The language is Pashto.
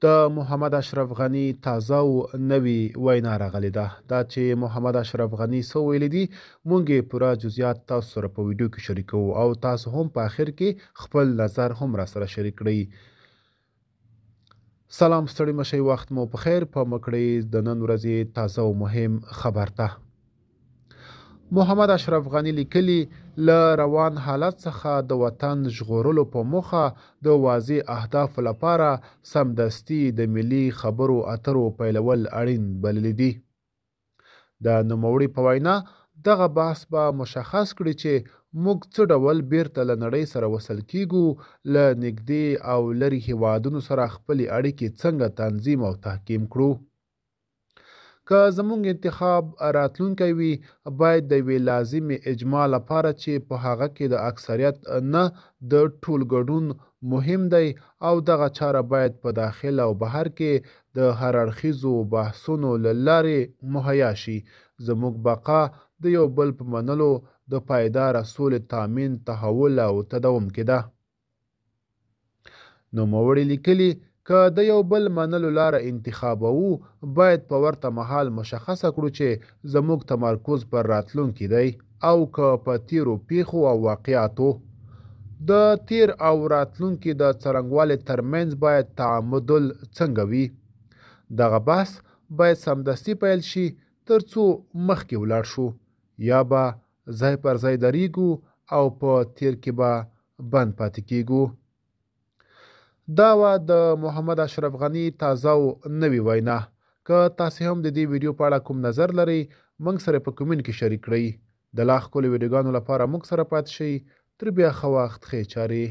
د محمد اشرف غني تازه او نوې وینا راغلې ده. دا چې محمد اشرف غني څه ویلي دي، مونږ یې پوره جزئیات تاسو سره په ویډیو کې شریکوو او تاسو هم په اخر کې خپل نظر هم راسره شریک کړئ. سلام، ستړي مشئ، وخت مو په خیر. په مکړئ د نن ورځې تازه او مهم خبر ته. محمد اشرف غني لیکلي، له روان حالت څخه د وطن ژغورلو په موخه د واضح اهدافو لپاره سمدستي د ملي خبرو اترو پیلول اړین بللي دي. د نوموړي په وینا، دغه بحث به مشخص کړي چې موږ څه ډول بیرته له نړۍ سره وصل کیږو، له نږدې او لرې هیوادونو سره خپلې اړیکې څنګه تنظیم او تحکیم کړو. که زموږ انتخاب راتلونکی وي، باید د یوې لازمې اجماع لپاره چې په هغه کې د اکثریت نه، د ټول ګډون مهم دی او دغه چاره باید په داخل او بهر کې د هر اړخیزو بحثونو له لارې مهیا شي. زموږ بقا د یو بل په منلو، د پایداره سولې تامین، تحول او تداوم کې ده. نوموړي لیکلي، که د یو بل منلو لاره انتخابوو، باید په ورته مهال مشخصه کړو چې زموږ تمرکز پر راتلونکي دی او که په تیرو پیښو او واقعاتو. د تیر او راتلونکي د څرنګوالي ترمنځ باید تعامدل څنګه وي؟ دغه بحث باید سمدستي پیل شي ترڅو مخکې ولاړ شو، یا به ځای پر ځای دریږو او په تیر کې به بند پاتې کیږو. دا وه د محمد اشرف غني تازه او نوې وینا. که تاسو هم د دې ویډیو په اړه کوم نظر لرئ، موږ سره په کومنټ کې شریک کړئ. د لا ښکلو ویډیوګانو لپاره موږ سره پاتې شئ. تر بیا ښه وخت، ښې چارې.